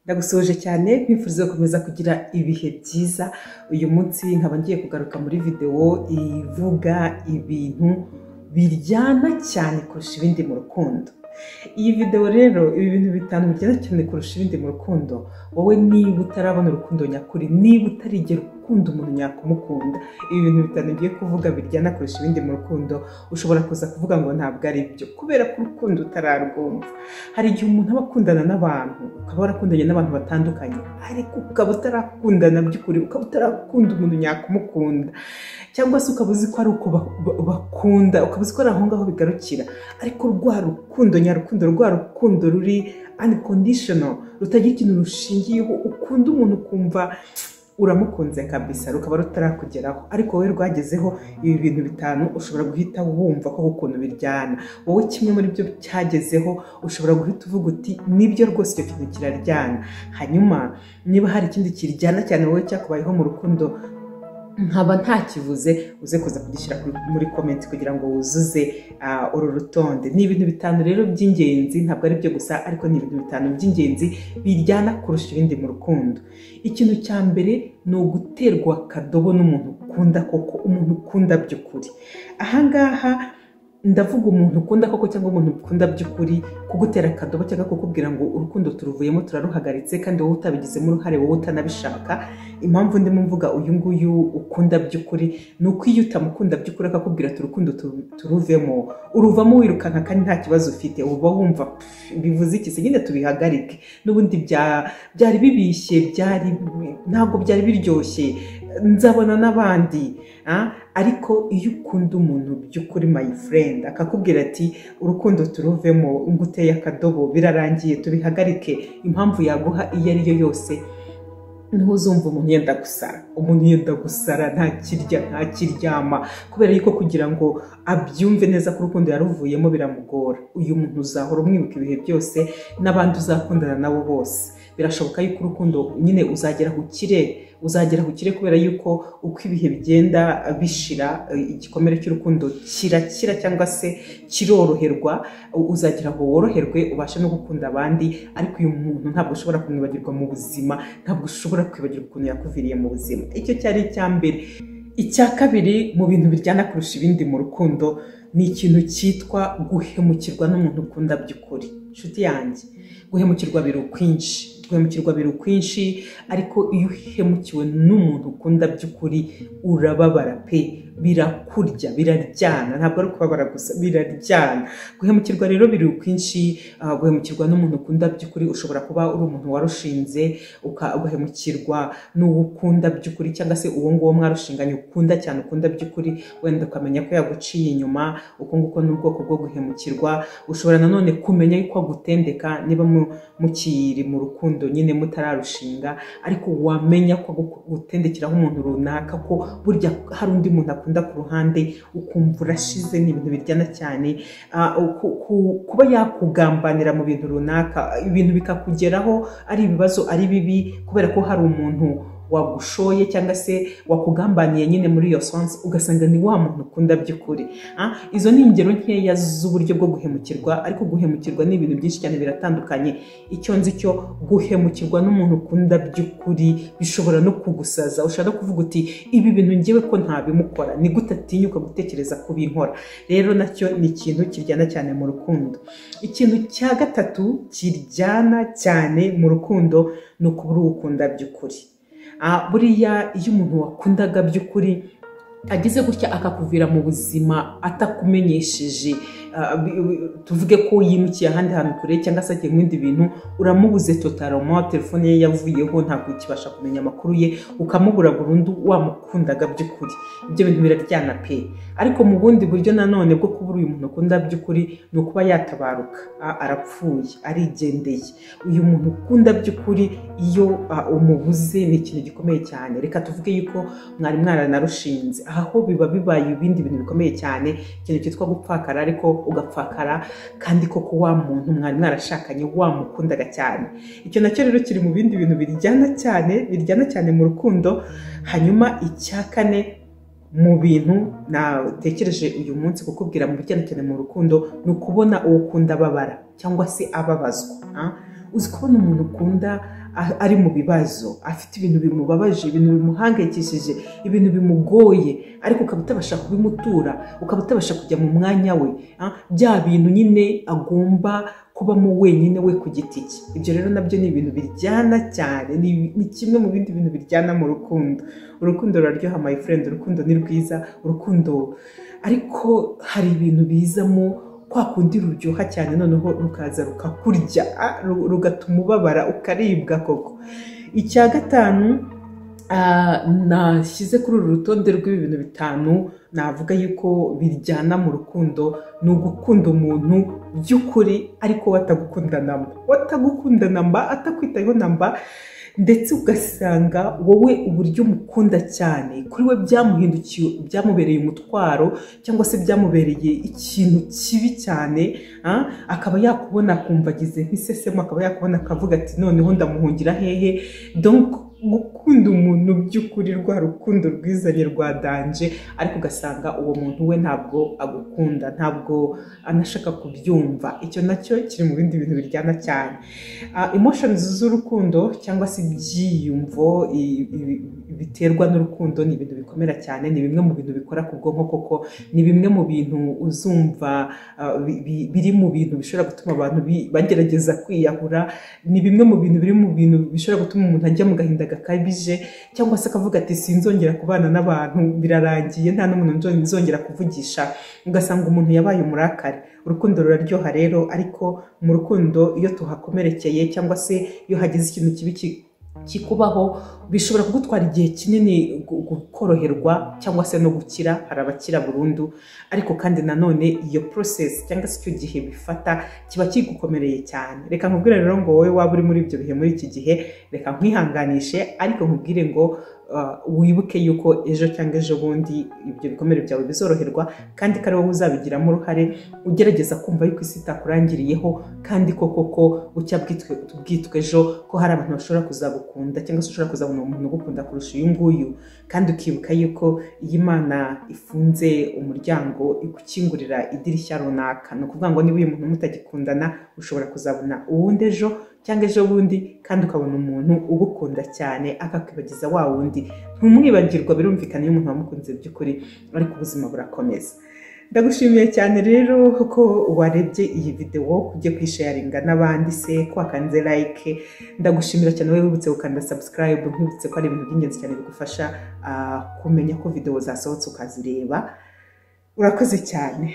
Ndagusuhuje cyane, nkwifuriza gukomeza kugira ibihe byiza. Uyu munsi nkaba ngiye kugaruka muri videwo ivuga ibintu biryana cyane kurusha ibindi mu rukundo. Iyi videwo rero, ibi bintu bitanu biryana cyane kurusha ibindi mu rukundo, wowe niba utarabona urukundo nyakuri, niba utarigera ukunda umuntu nyakumukunda, ibi bintu bitanu ngiye kuvuga biryana kurusha ibindi mu rukundo, ushobora kuza kuvuga ngo ntabwo ari byo, kubera ko urukundo utararwumva. Hari igihe umuntu aba akundana n'abantu, ukaba warakundanye n'abantu batandukanye, ariko ukaba utarakundana by'ukuri, ukaba utarakunda umuntu nyakumukunda, cyangwa se ukaba uzi ko ari uko bakunda, ukaba uzi ko ari aho ngaho bigarukira, ariko rwa rukundo nyarukundo, rwa rukundo ruri unconditional, rutagira ikintu rushingiyeho, ukunda umuntu ukumva uramukunze kabisa, rukaba rutarakugeraho, ariko wowe rwagezeho. Ibi bintu bitanu ushobora guhita wumva ko ukuntu biryana. Wowe kimwe muri byo cyagezeho, ushobora guhita uvuga uti: "Nibyo rwose, icyo kintu kiraryana." Hanyuma niba hari ikindi kiryana cyane wowe cyakubayeho mu rukundo nkaba ntakivuze, uze kuza kugishyira muri comment kugira ngo wuzuze uru rutonde. Ni ibintu bitanu rero by'ingenzi, ntabwo ari byo gusa, ariko ni ibintu bitanu by'ingenzi biryana kurusha ibindi mu rukundo. Ikintu cya mbere ni uguterwa akadobo n'umuntu ukunda koko, umuntu ukunda by'ukuri. Ahangaha ndavuga umuntu ukunda koko cyangwa umuntu ukunda by'ukuri, kugutera akadobo cyangwa kukubwira ngo urukundo turuvuyemo, turaruhagaritse, kandi wowe utabigizemo uruhare, wowe utanabishaka. Impamvu ndimo mvuga uyu nguyu ukunda by'ukuri ni uko iyo utamukunda by'ukuri akakubwira ati urukundo turuvemo, uruvamo wirukanka kandi nta kibazo ufite. Uba wumva: "Pff, bivuze iki se? Nyine tubihagarike, n'ubundi byari bibishye, byari ntabwo byari biryoshye, nzabona n'abandi." Ariko iyo ukunda umuntu by'ukuri, my friend, akakubwira ati urukundo turuvemo, nguteye akadobo, birarangiye, tubihagarike, impamvu yaguha iyo ari yo yose, ntuzumva umuntu yenda gusara. Umuntu yenda gusara, ntakirya, ntakiryama, kubera yuko kugira ngo abyumve neza ko urukundo yaruvuyemo biramugora. Uyu muntu uzahora umwibuka ibihe byose, n'abandi uzakundana nabo bose. Birashoboka yuko urukundo nyine uzagera aho ukire, uzagera aho ukire, kubera yuko uko ibihe bigenda bishira, igikomere cy'urukundo kirakira cyangwa se kiroroherwa. Uzagera aho woroherwe, ubashe no gukunda abandi, ariko uyu muntu ntabwo ushobora kumwibagirwa mu buzima, ntabwo ushobora kwibagirwa ukuntu yakuviriye mu buzima. Icyo cyari icya mbere. Icya kabiri mu bintu biryana kurusha ibindi mu rukundo ni ikintu cyitwa guhemukirwa n'umuntu ukunda by'ukuri. Inshuti yanjye, guhemukirwa biri ukwinshi, guhemukirwa biri ukwinshi, ariko iyo uhemukiwe n'umuntu ukunda by'ukuri urababara pe, birakurya, biraryana. Ntabwo ari ukubabara gusa, biraryana. Guhemukirwa rero biri ukwinshi. Guhemukirwa n'umuntu ukunda by'ukuri, ushobora kuba uri umuntu warushinze, ugahemukirwa n'uwo ukunda by'ukuri, cyangwa se uwo nguwo mwarushinganye ukunda cyane, ukunda by'ukuri, wenda ukamenya ko yaguciye inyuma. Uko nguko ni ubwoko bwo guhemukirwa. Ushobora nanone kumenya yuko agutendeka, niba mukiri mu rukundo nyine mutararushinga, ariko wamenya ko gutendekeraho umuntu runaka, ko burya hari undi muntu akunda ku ruhande, ukumva urashize. Ni ibintu biryana cyane. Kuba yakugambanira mu bintu runaka, ibintu bikakugeraho ari ibibazo, ari bibi, kubera ko hari umuntu wagushoye cyangwa se wakugambaniye nyine muri iyo sense, ugasanga ni wa muntu ukunda by'ukuri. Izo ni ingero nkeya z'uburyo bwo guhemukirwa, ariko guhemukirwa ni ibintu byinshi cyane, biratandukanye. Icyo nzi cyo, guhemukirwa n'umuntu ukunda by'ukuri bishobora no kugusaza. Ushobora no kuvuga uti: "Ibi bintu ngewe ko ntabimukora, ni gute atinyuka gutekereza kubinkora?" Rero nacyo ni ikintu kiryana cyane mu rukundo. Ikintu cya gatatu kiryana cyane mu rukundo ni ukubura uwo ukunda by'ukuri. Buriya iyo umuntu wakundaga by'ukuri agize gutya akakuvira mu buzima atakumenyesheje, tuvuge ko yimukiye ahandi hantu kure cyangwa se agiye mu bindi bintu, uramubuze totalement, telefone ye yavuyeho, ntabwo ukibasha kumenya amakuru ye, ukamubura burundu wamukundaga by'ukuri, ibyo bintu biraryana pe. Ariko mu bundi buryo nanone bwo kubura uyu muntu ukunda by'ukuri ni ukuba yatabaruka, arapfuye, arigendeye. Uyu muntu ukunda by'ukuri, iyo umubuze ni ikintu gikomeye cyane. Reka tuvuge yuko mwari mwaranarushinze, aha ho biba bibaye ibindi bintu bikomeye cyane, ikintu cyitwa gupfakara, ariko ugapfakara kandi koko wa muntu mwari mwarashakanye wamukundaga cyane. Icyo nacyo rero kiri mu bindi bintu biryana cyane, biryana cyane mu rukundo. Hanyuma icya kane mu bintu natekereje uyu munsi kukubwira mu biryana cyane mu rukundo ni ukubona uwo ukunda ababara cyangwa se ababazwa. Uzi kubona umuntu ukunda ari mu bibazo, afite ibintu bimubabaje, ibintu bimuhangayikishije, ibintu bimugoye, ariko ukaba utabasha kubimutura, ukaba utabasha kujya mu mwanya we, bya bintu nyine agomba kubamo wenyine we ku giti cye. Ibyo rero nabyo ni ibintu biryana cyane, ni kimwe mu bindi bintu biryana mu rukundo. Urukundo ruraryoha my friend, urukundo ni rwiza, urukundo, ariko hari ibintu bizamo kwa kundi ruryoha cyane, noneho rukaza rukakurya, rugatuma ubabara, ukaribwa koko. Icya gatanu nashyize kuri uru rutonde rw'ibi bintu bitanu navuga yuko biryana mu rukundo, ni ugukunda umuntu by'ukuri ariko watagukunda namba, watagukunda namba, atakwitayeho namba, ndetse ugasanga wowe uburyo umukunda cyane kuri we byamuhindukiye, byamubereye umutwaro cyangwa se byamubereye ikintu kibi cyane, akaba yakubona akumva agize nk'isesemo, akaba yakubona akavuga ati noneho ndamuhungira hehe. Donc gukunda umuntu by'ukuri, rwa rukundo rwizanye rwa danger, ariko ugasanga uwo muntu we ntabwo agukunda, ntabwo anashaka kubyumva. Icyo nacyo kiri mu bindi bintu biryana cyane. Emotions z'urukundo cyangwa se ibyiyumvo biterwa n'urukundo ni ibintu bikomera cyane, ni bimwe mu bintu bikora ku bwonko koko, ni bimwe mu bintu uzumva biri mu bintu bishobora gutuma abantu bagerageza kwiyahura, ni bimwe mu bintu biri mu bintu bishobora gutuma umuntu ajya mu gahinda gakabije, cyangwa se akavuga ati sinzongera kubana n'abantu, birarangiye, nta n'umuntu nzongera kuvugisha, ugasanga umuntu yabaye umurakare. Urukundo ruraryoha rero, ariko mu rukundo iyo tuhakomerekeye cyangwa se iyo hagize ikintu kibi kikubaho, bishobora kugutwara igihe kinini koroherwa cyangwa se no gukira. Hari abakira burundu, ariko kandi nanone iyo process cyangwa se icyo gihe bifata kiba kigukomereye cyane. Reka nkubwire rero ngo wowe waba uri muri ibyo bihe muri iki gihe, reka nkwihanganishe, ariko nkubwire ngo wibuke yuko ejo cyangwa ejo bundi ibyo bikomere byawe bizoroherwa, kandi ko ari wowe uzabigiramo uruhare, ugerageza kumva yuko isi itakurangiriyeho, kandi ko koko bucya bwitwa ejo, ko hari abantu bashobora kuzagukunda cyangwa se ushobora kuzabona umuntu ugukunda kurusha uyu nguyu, kandi ukibuka yuko iyo Imana ifunze umuryango igukingurira idirishya runaka. Ni ukuvuga ngo niba uyu muntu mutagikundana, ushobora kuzabona uwundi ejo cyangwa ejo bundi, kandi ukabona umuntu ugukunda cyane akakwibagiza wa wundi. Ntumwibagirwa, birumvikana iyo umuntu wamukunze by'ukuri, ariko ubuzima burakomeza. Ndagushimiye cyane rero ko warebye iyi video, ujye kwisharinga n'abandi se, ko wakanze like. Ndagushimira cyane wowe wibutse gukanda subscribe, nkwibutse ko ari ibintu by'ingenzi cyane bigufasha kumenya ko video zasohotse ukazireba. Urakoze cyane.